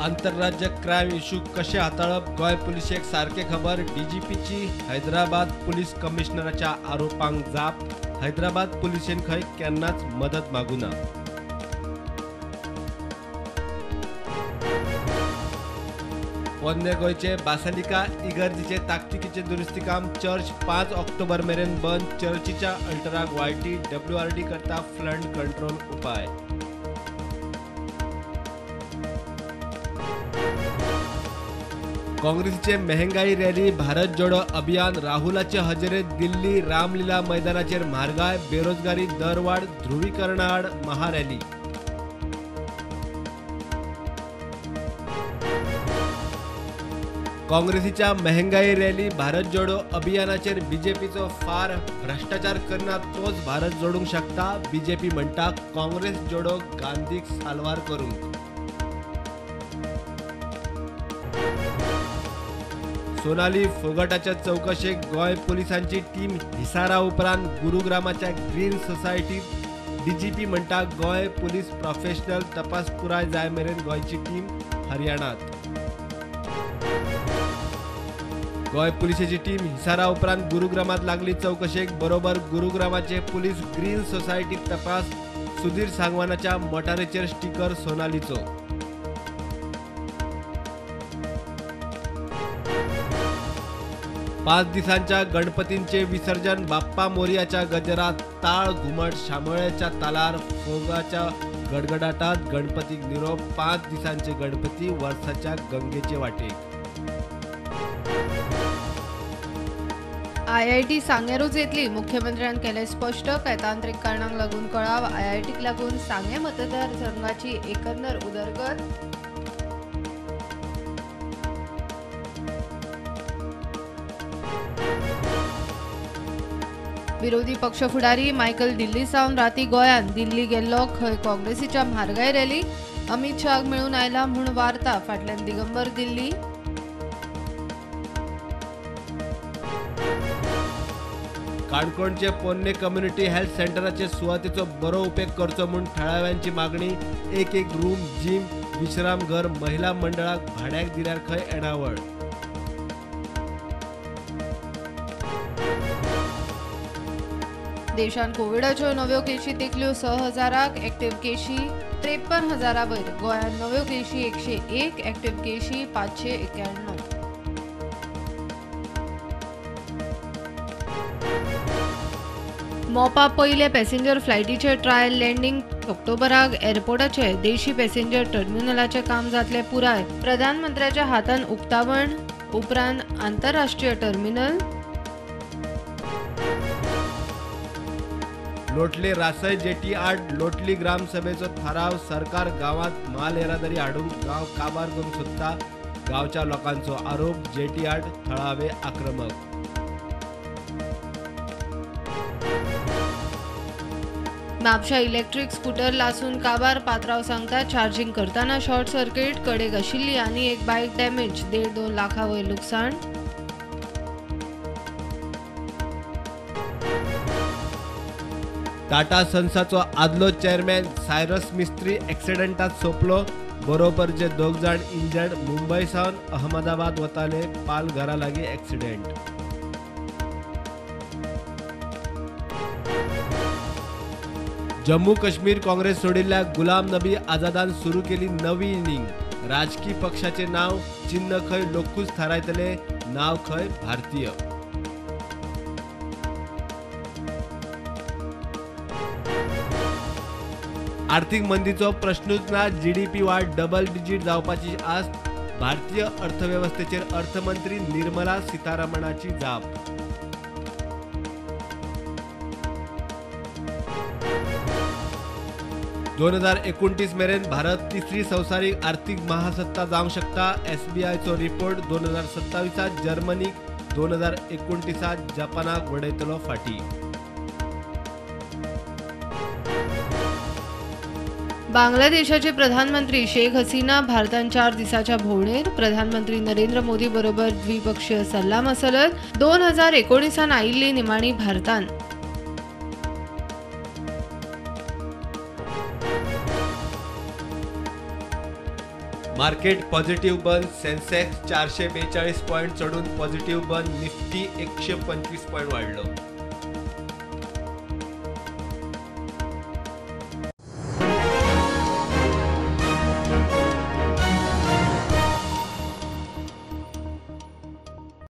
आंतरराज्य crime issue कशें हाताळप गोंय पुलिशेक सारकें खबर. डीजीपीची हैदराबाद पुलीस कमिशनराच्या आरोपांक जाप. हैदराबाद पुलिशेन खंय केन्नाच मदत मागूना. पोन्ने गोंयचे बासालिका इगर्जीचे ताकतिकेचे दुरुस्तीकाम चर्च 5 ऑक्टोबर मेरेन बंद. चर्चीच्या अल्टराक वायटी डब्ल्यूआरडी करता फ्लड कंट्रोल उपाय. काँग्रेसीचे मेहंगाई रॅली भारत जोडो अभियान राहुलाचे हजेरेत दिल्ली रामलीला मैदानाचेर म्हारगाय बेरोजगारी दरवाड ध्रुवीकरणाआड महारॅली. काँग्रेसीच्या मेहंगाई रॅली भारत जोडो अभियानाचेर बीजेपीचो फार. भ्रष्टाचार करना तोच भारत जोडूंक शकता. बीजेपी म्हणटा काँग्रेस जोडो गांधीक साल्वार करूंक. सोनाली फोगटाच्या चौकशेक गोंय पुलिसांची टीम हिसारा उपरांत गुरुग्रामाच्या ग्रीन सोसायटीत. डीजीपी म्हणटा गोंय पुलीस प्रोफेशनल तपास पुराय जाय मेरेन गोंयची टीम हरियाणात. गोंय पुलिसेची टीम हिसारा उपरांत गुरुग्रामात लागली चौकशेक. बरोबर गुरुग्रामाचे पुलीस ग्रीन सोसायटीत तपास. सुधीर सांगवानाच्या मोटारीचेर स्टिकर सोनालीचो. पाच दिसांच्या गणपतींचे विसर्जन बाप्पा मोरयाच्या गजरात ताळ घुमट शामळ्याच्या तालार फोगाच्या गडगडाटात गणपतीक निरोप. 5 दिसांचे गणपती वर्साच्या गंगेचे वाटेक. आयआयटी सांगेरूच येतली मुख्यमंत्र्यान केलें स्पश्ट. काय तांत्रिक कारणांक लागून कळाव. आयआयटीक लागून सांगें मतदारसंघाची एकंदर उदरगत. विरोधी पक्ष फुडारी मायकल दिल्ली सावन राती गोंयांत दिल्ली गेल्लो खंय काँग्रेसीच्या म्हारगाय रॅलीक अमित शहाक मेळून आयला म्हूण वार्ता. फाटल्यान दिगंबर दिल्ली. काणकोणचे पोन्ने कम्युनिटी हेल्थ सेंटराचे सुवातेचो बरो उपेग करचो म्हूण थळाव्यांची मागणी. एक एक रूम जिम विश्रामघर महिला मंडळाक भाड्याक दिल्यार खंय येणावळ. देशांत कोविडाच्यो नव्यो केशी तेंकल्यो 6,000, एक्टिव्ह केशी 53,000 वयर. गोंयांत नव्यो केशी 101, एक्टिव्ह केशी 591. मोपा पयले पॅसेंजर फ्लायटीचे ट्रायल लँडींग ऑक्टोबराक एअरपोर्टाचे देशी पॅसेंजर टर्मिनलाचें काम जातलें पुराय. प्रधानमंत्र्याच्या हातान उक्तावण उपरांत आंतरराष्ट्रीय टर्मिनल. लोटले रासय जेटी आड लोटली ग्रामसभेचो थाराव. सरकार गांवांत माल येरादारी हाडूंक गांव काबार करूंक सोदता. गांवच्या लोकांचो आरोप. जेटी आड थळावे आक्रमक. म्हापशा इलेक्ट्रीक स्कूटर लासून काबार. पात्राव सांगता चार्जिंग करतना शॉर्ट सर्किट कडेक आशिल्ली आनी एक बायक डॅमेज. 1.5-2 लाखां वयर लुकसाण. टाटा सन्साचो आदलो चेअरमॅन सायरस मिस्त्री एक्सिडेंटात सोंपलो. बरोबरचे 2 जाण इंजर्ड. मुंबय सावन अहमदाबाद वताले. पालघरा लागीं एक्सिडेंट. जम्मू काश्मीर काँग्रेस सोडिल्ल्या गुलाम नबी आझादान सुरू केली नवी इनिंग. राजकी पक्षाचे नाव चिन्ह खंय लोकूच थारायतले. नाव खंय भारतीय. आर्थिक मंदीचो प्रश्नूच ना. जीडीपी वाड डबल डिजीट जावपाची आस्त. भारतीय अर्थवेवस्थेचेर अर्थमंत्री निर्मला सीतारमणाची जाप. 2029 मेरेन भारत तिसरी संवसारीक आर्थिक महासत्ता जावंक शकता. एसबीआयचो रिपोर्ट. 2027 जर्मनीक, 2029 जपानाक वडयतलो फाटी. बांगलादेशाचे प्रधानमंत्री शेख हसीना भारतान 4 दिसाच्या भोंवडेर. प्रधानमंत्री नरेंद्र मोदी बरोबर द्विपक्षीय सल्लामसलत. 2019 आयिल्ली निमाणी भारतान. मार्केट पॉझिटिव्ह बंद. सेन्सेक्स 442 पॉईंट चढून पॉझिटिव्ह बंद. निफ्टी 125 पॉईंट वाढलो.